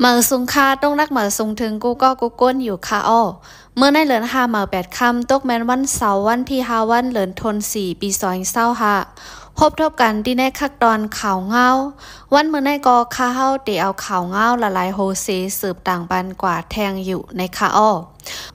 ເໝີສູງຄ່ະ ຕົງໜັກເໝີສູງເຖິງກູ່ເກາະກູ່ກົ້ນຢູ່ຄ່ະເອາະ. ມື້ໃນເດືອນຫ້າເໝີແປດຄ່ຳ ຕົກແມ່ນວັນເສົາ ວັນທີຫ້າ ວັນເດືອນທັນວາ ປີສອງພັນຊາວຫ້າ ພົບທົບກັນທີ່ໃນຄັກຕອນຂ່າວງາວ. ວັນມື້ໃນກໍຂ້າເຮົາເຕເອົາຂ່າວງາວຫຼາຍໆໂຮເຊສືບຕາງປັນກວ່າແທ່ງຢູ່ໃນຄ່ະເອາະ.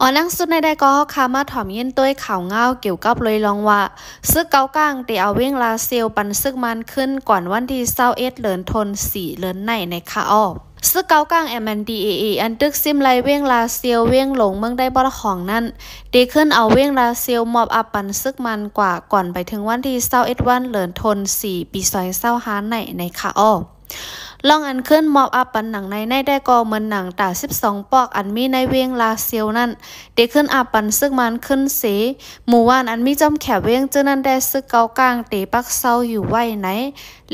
ອອນຫຼັງສຸດໃນໄດ້ກໍເຮົາຂ້າມາຖອມຍິນໂຕຍຂ່າວງາວກ່ຽວກັບໂດຍລວມວ່າ ຊຶກເກົາກ້າງເຕເອົາເວງລາຊຽວປັນຊຶກມານຄືນກ່ອນວັນທີຊາວເອັດເດືອນທັນວາ ເດືອນໃນໃນຄ່ະເອາະ. ຊຶກເກົາກ້າງ MNDAA ອັນຕຶກຊິມໄລ່ເວງລາຊຽວ ເວງຫຼວງເມືອງໄດບອດຫອງນັ້ນ ເຕຄືນເອົາເວງລາຊຽວມອບອັບປັນຊຶກມານກວ່າ ກ່ອນໄປເຖິງວັນທີຊາວເອັດວັນເດືອນທັນວາ ປີສອງພັນຊາວຫ້າໃນໃນຄ່ະເອາະ. ລອງອັນຄືນມອບອັບປັນໜັງໃນໃນແຕ່ກໍເໝືອນໜັງຕາສິບສອງປອກອັນມີໃນເວງລາຊຽວນັ້ນ ເຕຄືນອັບປັນຊຶກມານຄືນເສ. ໝູ່ບ້ານອັນມີຈ້ອມແຄບເວງເຈີນັ້ນແຕ່ຊຶກເກົາກ້າງເຕປັກເຊົາຢູ່ໄວ້ໃນ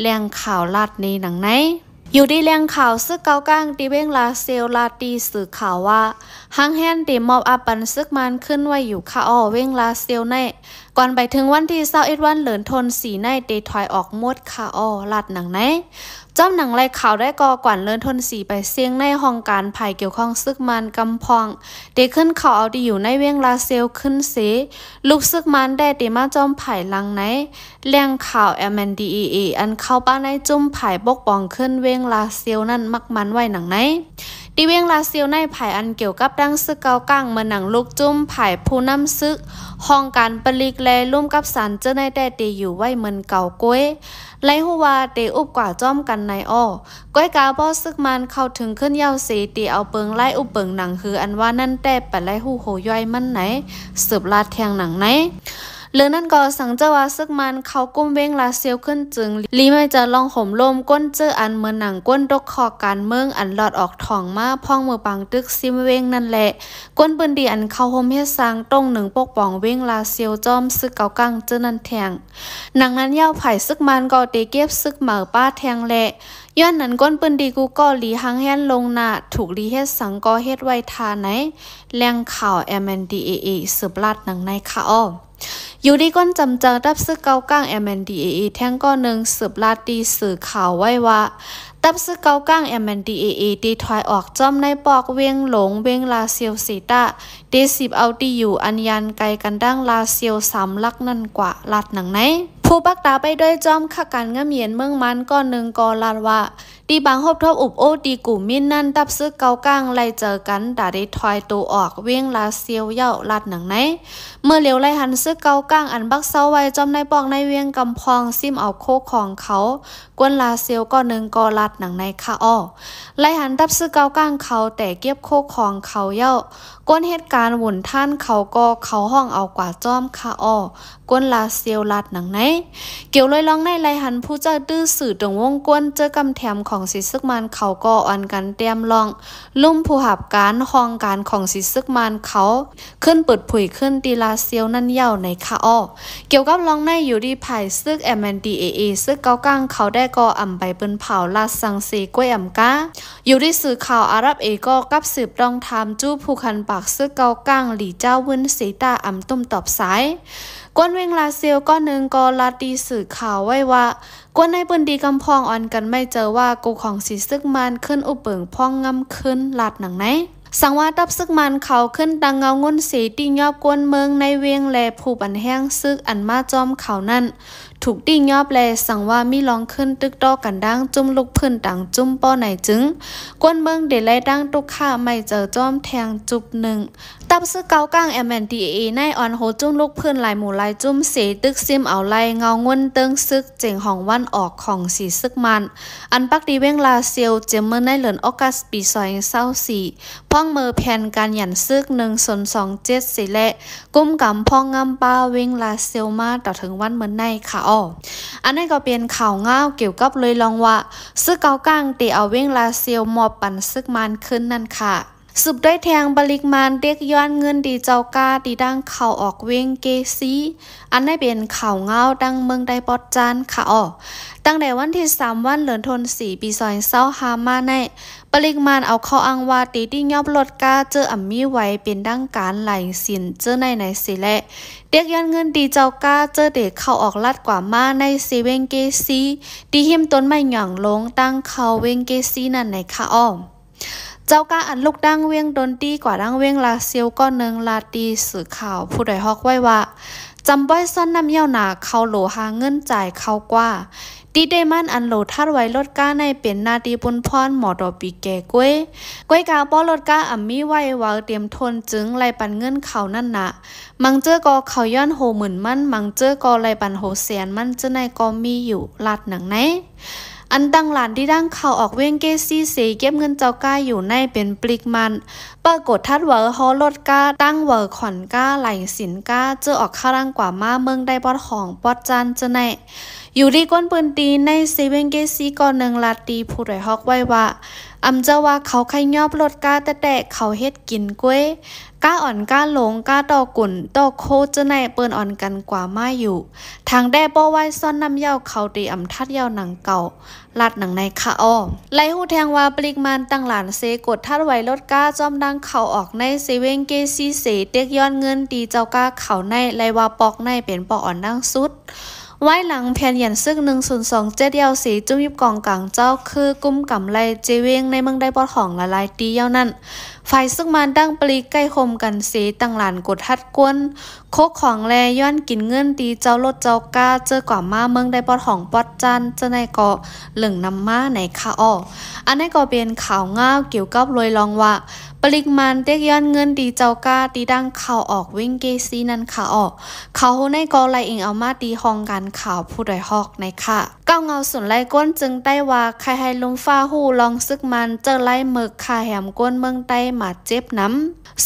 ແຫຼ່ງຂ່າວລາດໃນໜັງໃນ. ຢູ່ທີ່ແຫຼ່ງຂ່າວ ຊຶກເກົາກ້າງທີ່ເວງລາຊຽວລາດທີ່ສື່ຂ່າວວ່າ ຮາງແຮນເຕມອບອັບປັນຊຶກມານຄືນໄວ້ຢູ່ຄ່ະເອາະ ເວງລາຊຽວໃນ ກ່ອນໄປເຖິງວັນທີຊາວເອັດວັນເດືອນທັນວາໃນເຕຖອຍອອກໝົດຄ່ະເອາະ ລາດໜັງໃນ. ຈ້ອມໜັງໄລ່ຂ່າວໄດ້ກໍກ່ອນເດືອນທັນວາໄປເສັງໃນຫ້ອງການຝ່າຍກ່ຽວຂ້ອງຊຶກມານກຳພອງ ເຕຂຶ້ນເຂົ້າເອົາທີ່ຢູ່ໃນເວງລາຊຽວຄືນເສ. ລູກຊຶກມານແຕ່ເຕມາຈອມພາຍຫຼັງໃນ. ແຫຼ່ງຂ່າວ MNDAA ອັນເຂົ້າປະໃນຈຸ້ມຝ່າຍປົກປ້ອງຄືນເວງລາຊຽວນັ້ນມັກໝັ້ນໄວ້ໜັງໃນ. ທີ່ເວງລາຊຽວໃນ ຝ່າຍອັນກ່ຽວກັບທາງຊຶກເກົາກ້າງ ເໝືອນໜັງລູກຈຸ້ມຝ່າຍຜູ້ນຳຊຶກ, ຫ້ອງການປະລິກ ແລະ ລຸ່ມກັບສານເຈີໃນແຕ່ເຕຢູ່ໄວ້ເໝືອນເກົ່າໂກຍ. ໄລ່ຮູ້ວ່າເຕອຸບກວ່າຈອມກັນໃນເອາະ. ກ້ອຍກາພໍຊຶກມານເຂົ້າເຖິງຄືນຍາວເສ ເຕເອົາເປິງລາຍອຸບເປິງໜັງສືອັນວ່ານັ້ນແຕ່ໄປໄລ່ຮູ້ໂຫຍ່ອຍມັນໃນ ສືບລາດແທ່ງໜັງໃນ. ເລື່ອງນັ້ນກໍສັງເຈີວ່າຊຶກມານເຂົ້າກຸ້ມເວງລາຊຽວຂຶ້ນຈຶ່ງ ລີໄມ້ຈະລອງໂຫມລົມກົ້ນເຈີອັນເໝືອນໜັງກົ້ນຕົກຄອກການເມືອງອັນລອດອອກທ່ອງມາພ້ອມມືປາງຕຶກຊິມເວງນັ້ນແຫຼະ. ກົ້ນພື້ນທີ່ອັນເຂົ້າໂຮມເຮັດສ້າງຕົງໜຶ່ງປົກປ້ອງເວງລາຊຽວຈອມຊຶກເກົາກ້າງເຈີນັ້ນແທ່ງ. ໜັງນັ້ນຍາວຝ່າຍຊຶກມານກໍເຕເກັບຊຶກເໝີປາແທ່ງແຫຼະ. ຍ້ອນນັ້ນກົ້ນພື້ນທີ່ກູ່ກໍລີຮາງແຮນລົງໜ້າ ທຸກລີເຮັດສັງກໍເຮັດໄວ້ທ່າໃນ. ແຫຼ່ງຂ່າວ MNDAA ສືບລາດໜັງໃນຄ່ະເອາະ. ຢູ່ທີ່ກົ້ນຈຳເຈີ ຕັບຊຶກເກົາກ້າງ MNDAA ແທ່ງກໍໜຶ່ງ ສືບລາດທີ່ສື່ຂ່າວໄວ້ວ່າ ຕັບຊຶກເກົາກ້າງ MNDAA ທີ່ຖອຍອອກຈອມໃນປອກເວງຫຼວງ ເວງລາຊຽວເສຕະ ເຕສິບເອົາທີ່ຢູ່ອັນຢ່າງໄກກັນດັ່ງລາຊຽວສາມຫຼັກນັ້ນກວ່າ ລາດໜັງໃນ. ຜູ້ປັກຕາໄປດ້ວຍຈອມຄັກການງາມເຢັນເມືອງມານກໍໜຶ່ງກໍລາດວ່າ ທີ່ປາງຮົບທົບອຸບໂອ້ທີ່ກູ່ມິນນັ້ນ ຕັບຊຶກເກົາກ້າງໄລ່ເຈີກັນ ຕາໄດ້ຖອຍໂຕອອກເວງລາຊຽວເຍົາະ ລາດໜັງໃນ. ເມື່ອຫຼຽວໄລ່ຫັນຊຶກເກົາກ້າງອັນປັກເຊົາໄວ້ຈອມໃນປອກໃນວຽງກຳພອງ ຊິມເອົາໂຄຂອງເຂົາ ກວນລາຊຽວກໍໜຶ່ງກໍລາດໜັງໃນຄ່ະເອາະ. ໄລ່ຫັນຕັບຊຶກເກົາກ້າງເຂົາແຕ່ເກັບໂຄຂອງເຂົາເຍົາະ ກວນເຮັດການວຸນທ່ານເຂົາກໍເຂົາຫ້ອງເອົາກວ່າຈອມຄ່ະເອາະ. ກວນລາຊຽວລາດໜັງໃນ. ກ່ຽວໂດຍລອງໃນ ໄລ່ຫັນຜູ້ເຈົ້າຕື້ສື່ຕົງວົງກວນເຈີກຳແຖມຂອງສີຊຶກມານເຂົາກໍອ່ອນກັນແຕ້ມລອງ ລຸ່ມຜູ້ຮັບການຫ້ອງການຂອງສີຊຶກມານເຂົາ ຂຶ້ນເປີດເຜີຍຂຶ້ນທີ່ລາຊຽວນັ້ນເຍົາະໃນຄ່ະເອາະ. ກ່ຽວກັບລອງໃນ ຢູ່ທີ່ຝ່າຍຊຶກ MNDAA ຊຶກເກົາກ້າງເຂົາແຕ່ກໍອຳໄປປືນເຜົາລາດສັງເສກ້ວຍອຳກາ. ຢູ່ທີ່ສື່ຂ່າວອາຣັບເອກໍກັບສືບຕ້ອງຖາມຈູ້ຜູ້ຄັນປາກຊຶກເກົາກ້າງ ຫຼີເຈົ້າວືນເສຕາ ອຳຕຸ້ມຕອບສາຍ. ກວນເວງລາຊຽວກໍໜຶ່ງກໍລາດທີ່ສື່ຂ່າວໄວ້ວ່າ ກວນໃນພື້ນທີ່ກຳພອງອ່ອນກັນໄໝ້ເຈີວ່າ ກູ່ຂອງສີຊຶກມານຂຶ້ນອຸບເປິງພອງງາມຂຶ້ນ ລາດໜັງໃນ. ສັງວ່າຕັບຊຶກມານເຂົາຂຶ້ນຕັ້ງເງົາງຸນເສ ຕິຍອບກວນເມືອງໃນວຽງ ແລະ ຜູ້ບັນແຮງຊຶກອັນມາຈອມເຂົານັ້ນ ຖືກຕິຍອບ ແລະ ສັງວ່າມີລອງຂຶ້ນຕຶກຕໍ່ກັນດັ່ງຈຸ້ມລູກພື້ນຕ່າງຈຸ້ມປໍໃນຈຶ່ງ ກວນເມືອງເດໄລຕັ້ງຕຸກຄະໄໝ້ເຈີຈອມແທ່ງຈຸບໜຶ່ງ. ຕັບຊຶກເກົາກ້າງ MNDAA ໃນອ່ອນໂຫຈຸ້ມລູກພື້ນຫຼາຍໝູ່ຫຼາຍຈຸ້ມເສ ຕຶກຊິມເອົາໄລ່ເງົາງຸນເຕີງຊຶກ ເຈັງຫອງວັນອອກຂອງສີຊຶກມານ ອັນປັກທີ່ວຽງລາຊຽວ ຈຽມເມີໃນເດືອນອອກກັສ ປີສອງພັນຊາວສີ່ ພ້ອມເມີແຜນການຢັນຊຶກ ໜຶ່ງສູນສອງເຈັດ ເສ ແລະ ກຸມກຳພອງງາມປ່າວຽງລາຊຽວມາຕໍ່ເຖິງວັນເມີໃນຄ່ະເອາະ. ອັນນັ້ນກໍເປັນຂ່າວງາວກ່ຽວກັບເລີຍລອງວ່າ ຊຶກເກົາກ້າງເຕເອົາວຽງລາຊຽວມອບປັນຊຶກມານຄືນນັ້ນຄ່ະ. ສືບດ້ວຍແທ່ງ ປະລິກມານເດັກຍ້ອນເງິນທີ່ເຈົ້າກ້າທີ່ທາງເຂົ້າອອກວຽງເກຊີ. ອັນນັ້ນເປັນຂ່າວງາວທາງເມືອງໄດປອດຈານຄ່ະເອາະ. ຕັ້ງແຕ່ວັນທີສາມ ວັນເດືອນທັນວາ ປີສອງພັນຊາວຫ້າມາໃນ ປະລິກມານເອົາຂໍ້ອ້າງວ່າ ເຕຕິຍອບລົດກ້າເຈີອຳມີໄວ້ເປັນທາງການຫຼາຍສິນເຈີໃນໃນເສ ແລະ ເດັກຍ້ອນເງິນທີ່ເຈົ້າກ້າເຈີເຕເຂົ້າອອກລັດກວ່າມາໃນເຊວຽງເກຊີ ທີ່ຮິມຕົ້ນໄມ້ຫຍອງລົງ ທາງເຂົ້າວຽງເກຊີນັ້ນໃນຄ່ະເອາະ. ເຈົ້າກາອັນລຸກດັ່ງວຽງດົນຕີກວ່າດັ່ງວຽງລາຊຽວ ກໍໜຶ່ງລາດຕີສື່ຂ່າວຜູ້ດອຍຮອກໄວ້ວ່າ ຈຳປ່ອຍຊ້ອນນ້ຳເຍົາໜາ ເຂົາໂຫຼຫາເງິນຈ່າຍເຂົ້າກວ່າ. ຕີເຕມັນອັນໂຫຼທັດໄວ້ລົດກາໃນເປັນໜ້າຕີປຸນພອນມໍຕໍປີແກ່ກວຍ ກວຍກາປໍລົດກາອຳມີໄວ້ເຫວີເຕັມທົນ ຈຶ່ງໄລ່ປັນເງິນເຂົານັ້ນນະ. ມັງເຈີກໍເຂົາຍ້ອນໂຫໝື່ນມັນ ມັງເຈີກໍໄລ່ປັນໂຫແສນມັນ ຈະໃນກໍມີຢູ່ ລາດໜັງໃນ. ອັນຕັງຫຼານທີ່ດັງເຂົ້າອອກວຽງເກຊີເສ ເກັບເງິນເຈົ້າກາຢູ່ໃນເປັນປລິກມານ ປາກົດທັດເຫວີຮໍລົດກາ ຕັ້ງເຫວີຂອນກາ ໄຫຼສິນກາ ເຈີອອກຄາລັງກວ່າມາເມືອງໄດ້ປອດຫ້ອງປອດຈານ ຈະໃນ ຢູ່ທີ່ກົ້ນພື້ນທີ່ໃນເຊວຽງເກຊີກໍໜຶ່ງລາດຕີຜູ້ດອຍຮອກໄວ້ວ່າ ອຳເຈົ້າວ່າເຂົາໄຄຍອບລົດກາແຕ່ໆ ເຂົາເຮັດກິນກວຍ ກາອ່ອນ ກາໂຫຼງ ກາຕໍ່ກຸນ ຕໍ່ໂຄ ຈະໃນເປີ້ນອ່ອນກັນກວ່າມາຢູ່ ທາງແດ່ປໍໄວ້ຊ້ອນນ້ຳເຍົາ ເຂົາຕີອຳທັດເຍົາໜັງເກົ່າ ລາດໜັງໃນຄະອໍ. ໄລ່ຮູ້ແທງວ່າປລິກມານຕັງຫຼານເສ ກົດທັດໄວ້ລົດກາ ຈອມດັງເຂົ້າອອກໃນເຊວຽງເກຊີເສ ເຕັກຍ້ອນເງິນຕີເຈົ້າກາເຂົາໃນ ໄລ່ວ່າປອກໃນເປັນປອກອ່ອນດັງສຸດ ວາຍຫຼັງແຜ່ນຢຽນຊຶກໜຶ່ງສູນສອງເຈັດ ເຍົາເສ ຈຸ້ມຍິບກອງກາງເຈົ້າ ຄືກຸມກຳໄລ່ເຈວຽງໃນເມືອງໄດ້ປອດຫ້ອງຫຼາຍໆ ຕີເຍົານັ້ນ ຝ່າຍຊຶກມານຕັ້ງປະລິກໃກ້ໂຮມກັນເສ ຕັ້ງຫຼານກົດທັດກວນ ໂຄຂອງແລຍ້ອນກິນເງິນຕີເຈົ້າລົດເຈົ້າກາ ເຈີກວ່າມາເມືອງໄດ້ປອດຫ້ອງປອດຈານ ຈະໃນກໍເລິ່ງນຳມາໃນຄະອໍ. ອັນໃນກໍເປັນຂ່າວງາວກ່ຽວກັບລວຍລອງວ່າ ປະລິກມານເຕັກຍ້ອນເງິນຕີເຈົ້າກາ ຕີດັ່ງເຂົ້າອອກວຽງເກຊີນັ້ນຄະອໍ. ຂ່າວໂຮໃນກໍໄລ່ອີງເອົາມາຕີຫ້ອງການຂ່າວຜູ້ດອຍຮອກໃນຄະ. ເກົ້າເງົາສູນໄລ່ກົ້ນຈຶ່ງໃຕ້ວ່າ ໃຄໃຫ້ລຸ່ມຟ້າຮູ້ລອງຊຶກມານເຈີໄລ່ເມິກຂ້າແຮມກົ້ນເມືອງໃຕ້ມາເຈັບນຳ.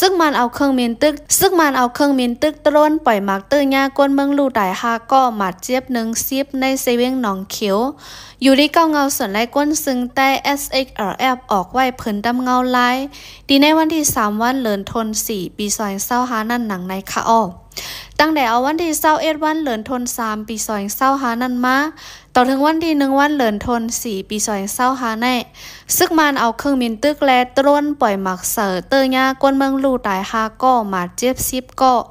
ຊຶກມານເອົາເຄື່ອງບິນຕຶກ ຊຶກມານເອົາເຄື່ອງບິນຕຶກໂຕຣນ ປ່ອຍໝາກເຕີຍາກ້ນເມືອງລູ້ຕາຍຫ້າເກາະ ບາດເຈັບໜຶ່ງສິບ ໃນເຊວຽງໜອງຂຽວ. ຢູ່ທີ່ເກົ້າເງົາສ່ວນໄລ່ກົ້ນຊຶງໃຕ້ ເອສເອັກແອລເອັຟ ອອກໄວ້ເຜີນຕຳເງົາລາຍ ທີ່ໃນວັນທີສາມວັນເດືອນທັນວາ ປີສອງພັນຊາວຫ້ານັ້ນ ດັ່ງໃນຄະອໍ. ຕັ້ງແຕ່ເອົາວັນທີຊາວເອັດວັນເດືອນທັນວາ ປີສອງພັນຊາວຫ້ານັ້ນມາ ຕໍ່ເຖິງວັນທີໜຶ່ງວັນເດືອນທັນວາ ປີສອງພັນຊາວຫ້າໃນ ຊຶກມານເອົາເຄື່ອງບິນຕຶກ ແລະ ໂຕຣນປ່ອຍໝາກເສີເຕີຍາກ້ນເມືອງລູ້ຕາຍຫ້າເກາະ ບາດເຈັບສິບເກາະ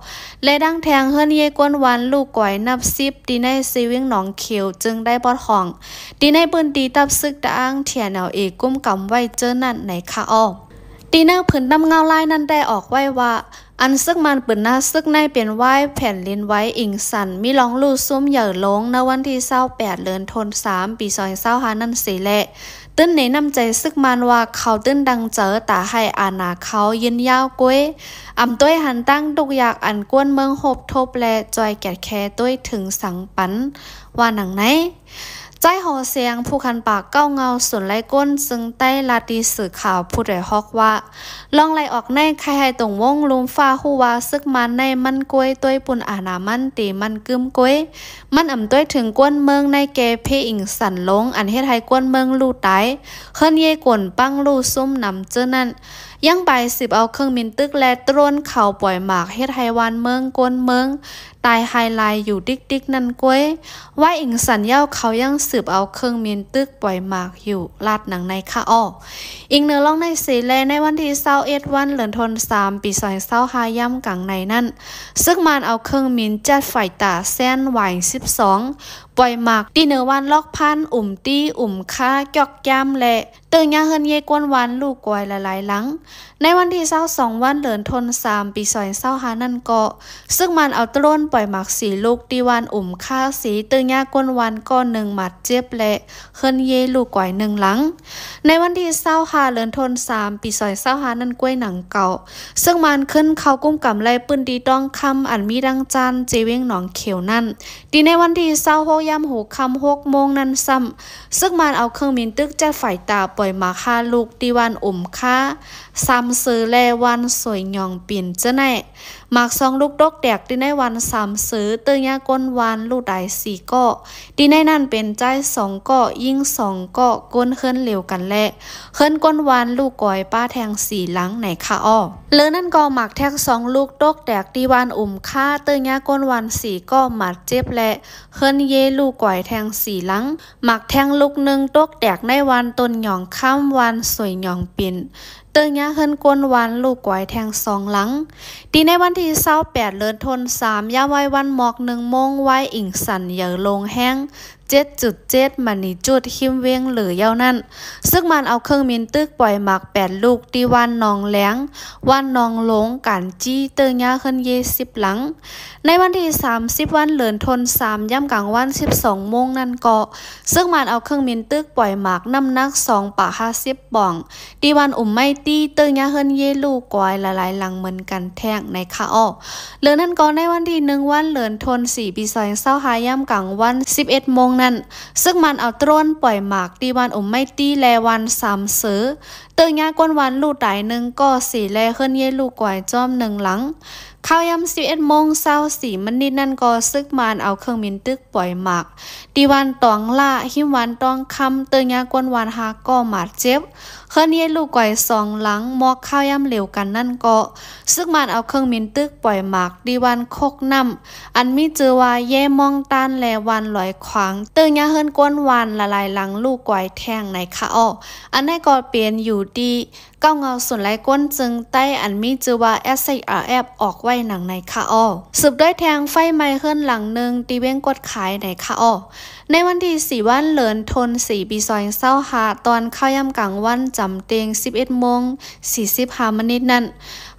ແລະ ດັງແທງເຮືອນເຢກ້ນວັນລູກກວາຍນັບສິບ ທີ່ໃນເຊວຽງໜອງຂຽວ ຈຶ່ງໄດ້ປອດຫ້ອງ ທີ່ໃນພື້ນທີ່ຕັບຊຶກຕະອ້າງ ທີເອັນແອລເອ ກຸມກຳໄວ້ເຈີນັ້ນໃນຄະອໍ. ທີ່ໃນຜືນຕຳເງົາລາຍນັ້ນໄດ້ອອກໄວ້ວ່າ ອັນຊຶກມານປືນໜ້າຊຶກໃນເປັນວາຍແຜ່ນດິນໄຫວອິງສັນ ມີລອງລູ້ຊຸມໃຫຍ່ລົງໃນວັນທີຊາວແປດເດືອນທັນວາ ປີສອງພັນຊາວຫ້ານັ້ນເສແລະ ຕື່ນເໜນ້ຳໃຈຊຶກມານວ່າ ເຂົາຕື່ນດັງເຈີຕາໃຫ້ອານາເຂົາຍືນຍາວກວ່າ ອຳຕ້ວຍຫັນຕັ້ງທຸກຍາກອັນກ້ນເມືອງຮົບທົບ ແລະ ຈ່ອຍແກດແຄດ້ວຍເຖິງສັງປັນ ວ່າໜັງໃນ. ໃຈຫົວສຽງຜູ້ຄັນປາກເກົ້າເງົາສູນໄລ່ກົ້ນຊຶງໃຕ້ລາດຕີສື່ຂ່າວຜູ້ດອຍຮອກວ່າ ລອງໄລ່ອອກໃນ ໃຄໃຫ້ຕົງວົງລຸ່ມຟ້າຮູ້ວ່າ ຊຶກມານໃນມັນກວຍຕ້ວຍປຸ້ນອານາມັນຕີມັນກຶ້ມກວຍ ມັນອຳຕ້ວຍເຖິງກ້ນເມືອງໃນແກ່ເພອິງສັນລົງ ອັນເຮັດໃຫ້ກ້ນເມືອງລູ້ຕາຍ ເຮືອນເຢກົນປັງລູ້ຊຸມນຳເຈີນັ້ນ ຍັງໄປສືບເອົາເຄື່ອງບິນຕຶກ ແລະ ໂຕຣນເຂົ້າປ່ອຍໝາກ ເຮັດໃຫ້ບ້ານເມືອງ ກົ້ນເມືອງ ຕາຍຫາຍລາຍຢູ່ຕິກໆນັ້ນກວຍ ວາຍອິງສັນເຍົາເຂົາຍັງສືບເອົາເຄື່ອງບິນຕຶກປ່ອຍໝາກຢູ່ ລາດໜັງໃນຄະອໍ. ອີງເໜີລອງໃນເສແລ ໃນວັນທີຊາວເອັດວັນເດືອນທັນວາ ປີສອງພັນຊາວຫ້າ ຍາມກາງໃນນັ້ນ ຊຶກມານເອົາເຄື່ອງບິນເຈັດໄຟຕາແຊນວາຍສິບສອງ ປ່ອຍໝາກທີ່ເໜືອວັນລອກພັນ ອຸມຕີ ອຸມຄາ ຈອກຈາມ ແລະ ເຕີຍາເຮືອນເຢກ້ນວັນລູກກວາຍຫຼາຍໆຫຼັງ. ໃນວັນທີຊາວສອງວັນເດືອນທັນວາ ປີສອງພັນຊາວຫ້ານັ້ນເກາະ ຊຶກມານເອົາໂຕຣນປ່ອຍໝາກສີ່ລູກ ທີ່ວັນອຸມຄາສີ ເຕີຍາກ້ນວັນເກາະໜຶ່ງບາດເຈັບ ແລະ ເຮືອນເຢລູກກວາຍໜຶ່ງຫຼັງ. ໃນວັນທີຊາວຫ້າເດືອນທັນວາ ປີສອງພັນຊາວຫ້ານັ້ນກວຍໜັງເກົ່າ ຊຶກມານຂຶ້ນເຂົ້າກຸມກຳໄລ່ພື້ນທີ່ຕ້ອງຄຳ ອັນມີດັ່ງຈານເຈວຽງໜອງຂຽວນັ້ນ ທີ່ໃນວັນທີຊາວຫົກ ຍາມຫົວຄ່ຳຫົກໂມງນັ້ນຊ້ຳ ຊຶກມານເອົາເຄື່ອງບິນຕຶກເຈັດໄຟຕາປ່ອຍໝາກຫ້າລູກ ທີ່ວັນອຸມຄາ ສາມເສີ ແລະ ວັນສວຍຫຍອງປິນ ເຈີໃນ ໝາກສອງລູກຕົກແຕກ ທີ່ໃນວັນສາມເສີ ເຕີຍາກົ້ນວັນລູກຕາຍສີ່ເກາະ ທີ່ໃນນັ້ນເປັນຊາຍສອງເກາະ ຍິງສອງເກາະ ກົ້ນເຮືອນລຽວກັນ ແລະ ເຮືອນກົ້ນວັນລູກກວາຍປະແທງສີ່ຫຼັງໃນຄະອໍ. ເລີນັ້ນກໍໝາກແທັກສອງລູກຕົກແຕກ ທີ່ວັນອຸມຄາ ເຕີຍາກົ້ນວັນສີ່ເກາະບາດເຈັບ ແລະ ເຮືອນເຢລູກກວາຍແທງສີ່ຫຼັງ. ໝາກແທັງລູກໜຶ່ງຕົກແຕກໃນວັນຕົ້ນຫຍອງຄຳ ວັນສວຍຫຍອງປິນ ເຕີຍາເຮືອນກົ້ນວັນລູກກວາຍແທງສອງຫຼັງ. ທີ່ໃນວັນທີຊາວແປດເດືອນທັນວາ ຍາມວາຍວັນໝອກໜຶ່ງໂມງ ວາຍອິງສັນເຫຍີໂລງແຮງ ເຈັດຈຸດເຈັດ ມະນີຈຸດ ຮິມເວັງເລີເຍົານັ້ນ, ຊຶກມານເອົາເຄື່ອງບິນຕຶກປ່ອຍໝາກແປດລູກ ທີ່ບ້ານໜອງແລງ, ບ້ານໜອງຫຼົງ, ການຈີ ເຕີຍາເຮືອນເຢ ສິບຫຼັງ. ໃນວັນທີສາມສິບ ວັນເລີນທົນສາມ ຍາມກາງວັນ ສິບສອງໂມງນັ້ນກໍ ຊຶກມານເອົາເຄື່ອງບິນຕຶກປ່ອຍໝາກນ້ຳໜັກສອງປາກຫ້າສິບປອງ ທີ່ບ້ານອຸມໄມ້ຕີ ເຕີຍາເຮືອນເຢລູກກວາຍຫຼາຍໆຫຼັງເໝືອນກັນແທ້ງໃນຄະເອາະ. ເລີນນັ້ນກໍໃນວັນທີໜຶ່ງ ວັນເລີນທົນສີ່ ປີສອງພັນຊາວຫ້າ ຍາມກາງວັນ ສິບເອັດໂມງນັ້ນ ຊຶກມານເອົາໂດຣນປ່ອຍໝາກທີ່ບ້ານອຸມໄມ້ຕີ ແລະ ບ້ານສາມເສີ ເຕີຍາຄົນບ້ານລູກຕາຍໜຶ່ງກໍເສ ແລະ ເຮືອນເຢລູກກວາຍຈ້ອມໜຶ່ງຫຼັງ. ຂ່າວຍາມສິບເອັດໂມງຊາວສີ່ມະນິດນັ້ນກໍ ຊຶກມານເອົາເຄື່ອງບິນຕຶກປ່ອຍໝາກ ທີ່ບ້ານຕອງຫຼ້າ ຮິມບ້ານຕອງຄຳ ເຕີຍາຄົນບ້ານຫ້າກໍບາດເຈັບ, ເຮືອນເຢລູກກວາຍສອງຫຼັງ. ມອກຂ່າວຍາມດຽວກັນນັ້ນກໍ ຊຶກມານເອົາເຄື່ອງບິນຕຶກປ່ອຍໝາກ ທີ່ບ້ານຄົກນ້ຳ ອັນມີຊື່ວ່າເຢມ່ອງຕານ ແລະ ບ້ານລອຍຂວາງ ເຕີຍາເຮືອນຄົນບ້ານຫຼາຍໆຫຼັງລູກກວາຍແທ້ງໃນຄະເອາະ. ອັນນັ້ນກໍເປັນຢູ່ທີ່ ເກົ້າເງົາສູນລາຍຄົນເຊິ່ງໃຕ້ ອັນມີຊື່ວ່າ ເອສເອສອາເອັຟ ອອກໄວ້ໜັງໃນຄະເອາະ. ສືບດ້ວຍແທງໄຟໄໝ້ເຮືອນຫຼັງໜຶ່ງທີ່ວຽງກົດຂາຍໃນຄະເອາະ. ໃນວັນທີສີ່ ວັນເລີນທົນສີ່ ປີສອງພັນຊາວຫ້າ ຕອນຂ່າວຍາມກາງວັນຈຳເຕັງ ສິບເອັດໂມງສີ່ສິບຫ້າມະນິດນັ້ນ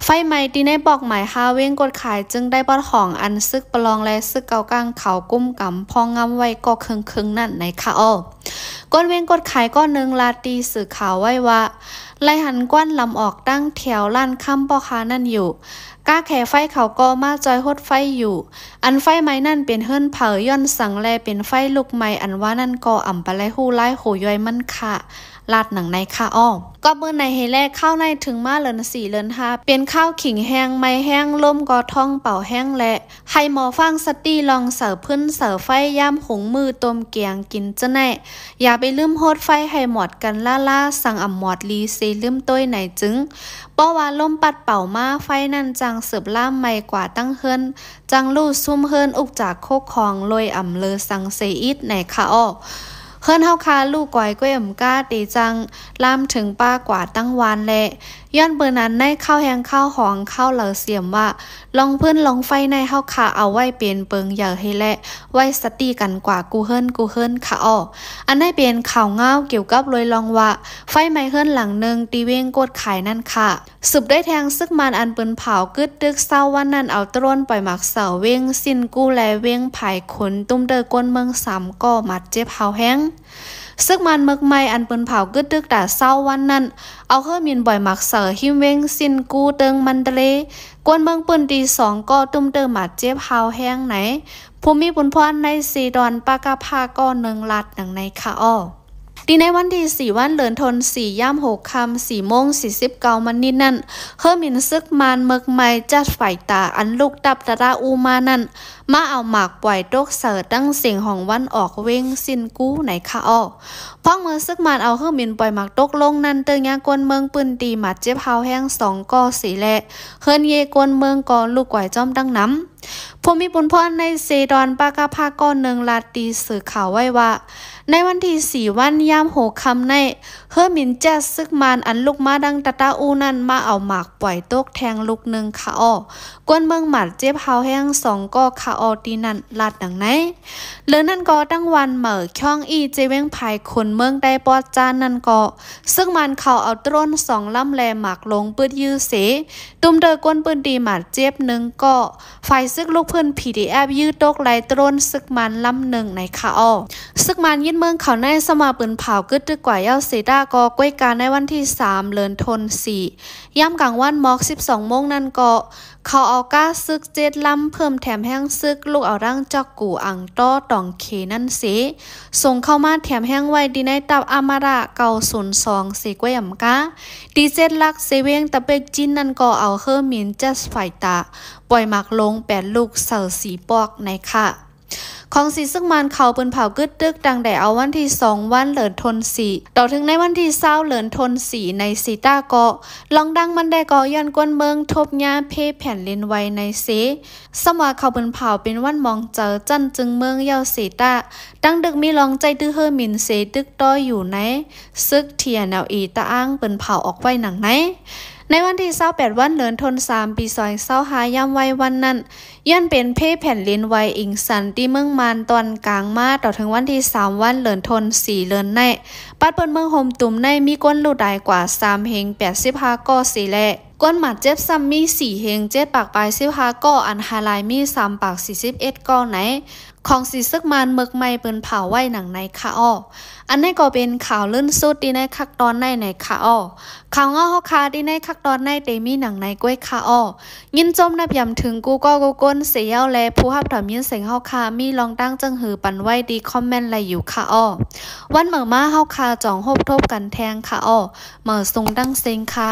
ໄຟໄໝ້ທີ່ໃນປອກໝາຍຫ້າ ວຽງກົດຂາຍ ຈຶ່ງໄດ້ປອດຫ້ອງອັນຊຶກປະລອງ ແລະ ຊຶກເກົາກາງເຂົາກຸມກຳພອງງາມໄວ້ກໍເຄິ່ງໆນັ້ນໃນຄະເອາະ. ຄົນວຽງກົດຂາຍກໍໜຶ່ງລາດທີ່ສື່ຂ່າວໄວ້ວ່າ ໄລ່ຫັນຄວັນລຳອອກຕັ້ງແຖວຮ້ານຄຳພໍ່ຄ້ານັ້ນຢູ່. ກາແຂໄຟເຂົາກໍມາຈອຍຫົດໄຟຢູ່. ອັນໄຟໄໝ້ນັ້ນເປັນເຮືອນໃຜ ຍ້ອນສັງ ແລະ ເປັນໄຟລຸກໄໝ້ອັນວ່ານັ້ນກໍອຳປະໄລຮູ້ຫຼາຍໂຫຍ່ອຍມັນຄະ ລາດໜັງໃນຄະເອາະ. ກໍເມື່ອໃນເຮແລະ ຂ່າວໃນເຖິງມາເລີນສີ່ເລີນຫ້າ ເປັນຂ່າວຂິງແຮງໄໝ້ແຮງ ລົມກໍທ້ອງເປົ່າແຮງ ແລະ ໃຫ້ໝໍຟັງສະຕິລອງເສົາຟືນເສົາໄຟ ຍາມຫຸງມື້ຕົ້ມແກງກິນຈະໄນ. ຢ່າໄປລືມຫົດໄຟໃຫ້ໝອດກັນລ້າໆ ສັງອຳໝອດລີເສລືມໂຕ້ຍໃນຈຶ່ງ. ເພາະວ່າລົມປັດເປົ່າມາ ໄຟນັ້ນຈັ່ງສືບລາມໄໝ້ກວ່າຕັ້ງເຮືອນ, ຈັ່ງລຸຊຸມເຮືອນອຸກຈາກໂຄກຂອງໂລຍອຳເລີສັງເສອີກໃນຄະເອາະ. ເຮືອນເຮົາຄາລູກກວາຍກ້ວຍອຳກາເຕຈັ່ງລາມເຖິງປ່າກວ່າຕັ້ງວານແລະ ຍ້ອນເບີນອັນໃນຂ່າວແຮງຂ່າວຮອງຂ່າວເລົ່າສຽມວ່າ ລອງຟືນລອງໄຟໃນເຮົາຄາເອົາໄວ້ເປັນເປິງໃຫຍ່ເຮແລະ ໄວ້ສະຕິກັນກວ່າກູ່ເຮືອນກູ່ເຮືອນຄະເອາະ. ອັນໃດເປັນຂ່າວງາວກ່ຽວກັບໂດຍລອງວ່າ ໄຟໄໝ້ເຮືອນຫຼັງໜຶ່ງທີ່ວຽງກົດຂາຍນັ້ນຄະ. ສືບດ້ວຍແທງຊຶກມານອັນປືນເຜົາກຶດຕຶກຊາວວັນນັ້ນ ເອົາໂດຣນປ່ອຍໝາກເສົາວຽງຊິນກູ ແລະ ວຽງພາຍຂຸນ ຕຸ້ມເຕີກວນເມືອງສາມກໍບາດເຈັບຮາວແຮງ. ຊຶກມານເມືອງໃໝ່ອັນປືນເຜົາກຶດຕຶກຕາຊາວວັນນັ້ນ ເອົາເຮືອບິນປ່ອຍໝາກເສົາຮິມວຽງຊິນກູ ເຕີງມັນຕະເລ ກວນເມືອງພື້ນທີ່ສອງກໍຕຸ້ມເຕີບາດເຈັບຮາວແຮງໃນ ຜູ້ມີບຸນພອນໃນເຊດອນປະກະພາກໍໜຶ່ງລາດໜັງໃນຄະເອາະ. ທີ່ໃນວັນທີສີ່ ວັນເລີນທົນສີ່ ຍາມຫົກຄ່ຳ ສີ່ໂມງສີ່ສິບເກົ້າມະນິດນັ້ນ ເຮືອບິນຊຶກມານເມືອງໃໝ່ ຈະໄຟຕາ ອັນລຸກຕັບຕະຕະອູມານັ້ນ ມາເອົາໝາກປ່ອຍຕົກໃສ່ຕັ້ງເສັງຂອງວັນອອກວຽງຊິນກູໃນຄະເອາະ. ພ້ອມເມື່ອຊຶກມານເອົາເຮືອບິນປ່ອຍໝາກຕົກລົງນັ້ນ ເຕີຍາຄົນເມືອງພື້ນທີ່ບາດເຈັບຮາວແຮງສອງກໍເສແລະ ເຮືອນເຢຄົນເມືອງກໍລຸກກວາຍຈ້ອມດັ່ງນຳ. ຜູ້ມີບຸນພອນໃນເຊດອນປະກະພາກໍໜຶ່ງລາດຕີສື່ຂ່າວໄວ້ວ່າ ໃນວັນທີສີ່ ວັນຍາມຫົກຄ່ຳໃນ ເຮືອບິນແຈັດຊຶກມານອັນລຸກມາດັ່ງຕະຕະອູນັ້ນ ມາເອົາໝາກປ່ອຍຕົກແທງລູກໜຶ່ງຄະເອາະ ກວນເມືອງບາດເຈັບຮາວແຮງສອງກໍຄະເອາະ ທີ່ນັ້ນລາດດັ່ງໃນ. ເລີນນັ້ນກໍ ທາງວັນເໝີຄອງອີ ເຈວຽງພາຍຂຸນເມືອງໃຕ້ປອດຈານນັ້ນກໍ ຊຶກມານເຂົາເອົາໂດຣນສອງລຳ ແລະ ໝາກໂລງປືດຢື້ເສ ຕຸ້ມເຕີກວນພື້ນທີ່ບາດເຈັບໜຶ່ງກໍ ຝ່າຍຊຶກລຸກພື້ນ ພີດີເອັຟ ຢື້ຕົກໄລ່ໂດຣນຊຶກມານລຳໜຶ່ງໃນຄະເອາະ. ຊຶກມານຍຶດເມືອງເຂົາໃນ ສຳມາປືນເຜົາກຶດຕຶກກວ່າເຍົາເສຕາກໍ ກວຍກາໃນວັນທີສາມ ເລີນທົນສີ່ ຍາມກາງວັນໝອກສິບສອງໂມງນັ້ນກໍ ເຂົາເອົາກາຊຶກເຈັດລຳ ເພີ່ມແຖມແຮງຊຶກ ລຸກເອົາທັງຈອກກູ ອັງຕໍ ຕອງເຄ ນັ້ນເສ ສົ່ງເຂົ້າມາແຖມແຮງໄວ້ທີ່ໃນຕັບອາມາຣະເກົ້າສູນສອງເສກວຍອຳກາ ທີ່ເຈັດຫຼັກເຊວຽງຕະເປັກຈີນນັ້ນກໍເອົາເຮີມິນເຈັດໄຟຕາ ປ່ອຍໝາກໂລງແປດລູກ ເສົາສີ່ປອກໃນຄະ. ຂອງສີຊຶກມານເຂົາປືນເຜົາກຶດຕຶກຕັ້ງແຕ່ເອົາວັນທີສອງ ວັນເລີນທົນສີ່ ຕໍ່ເຖິງໃນວັນທີຊາວ ເລີນທົນສີ່ ໃນເສຕາເກາະ ລອງດັງມັນໄດ້ເກາະ ຍ້ອນກວນເມືອງທົບຍາເພແຜ່ນດິນໄຫວໃນເສ ສຳວ່າເຂົາປືນເຜົາເປັນວັນມອງເຈີ ຈັ່ນຈຶ່ງເມືອງເຍົາເສຕາ ຕັ້ງດຶກມີລອງໃຈຕື້ເຮີມິນເສ ຕຶກຕໍ່ຢູ່ໃນ ຊຶກ ທີເອັນແອລເອ ຕະອ້າງປືນເຜົາອອກໄວ້ໜັງໃນ. ໃນວັນທີຊາວແປດວັນ ເດືອນຖົນສາມ ປີສອງພັນຊາວຫ້າ ຍາມໄວວານນັ້ນ ຍ້ອນເປັນເພແຜ່ນດິນໄຫວອິງສັນທີ່ເມືອງມ່ານຕອນກາງມາ ຕໍ່ເຖິງວັນທີສາມວັນ ເດືອນຖົນສີ່ ເດືອນໃນ ປາດເປີດເມືອງໂຮມຕຸມໃນມີຄົນຮູ້ຕາຍກວ່າສາມເຮງແປດສິບຫ້າກໍເສຍແລະ ຄົນບາດເຈັບຊ້ຳມີສີ່ເຮງເຈັດປາກປາຍສິບຫ້າກໍ ອັນຫາຍຫຼາຍມີສາມປາກສີ່ສິບເອັດກໍໃນ ຂອງສີເຊືອກມານເມືອກໃໝ່ເພິ່ນພາວໄວ້ໜັງໃນຄະອໍ. ອັນໃນກໍເປັນຂ່າວລື່ນສຸດທີ່ໃນຄັກຕອນໃນໃນຄະອໍ. ຂ່າວເງົາເຮົາຄາທີ່ໃນຄັກຕອນໃນເຕມີໜັງໃນກ້ວຍຄະອໍ. ຍິນຊົມນັບຢາມເຖິງກູ່ກໍກູ່ຄົນເສຍເຍົາແລະ ຜູ້ຮັບຖອມຍິນເສງເຮົາຄາມີລອງຕັ້ງເຊິ່ງຫືອປັນໄວ້ທີ່ຄອມເມັນໄດ້ຢູ່ຄະອໍ. ວັນເໝີມາເຮົາຄາຈອງພົບທົບກັນແທງຄະອໍ. ເໝີສູງຕັ້ງເສັງຄະ.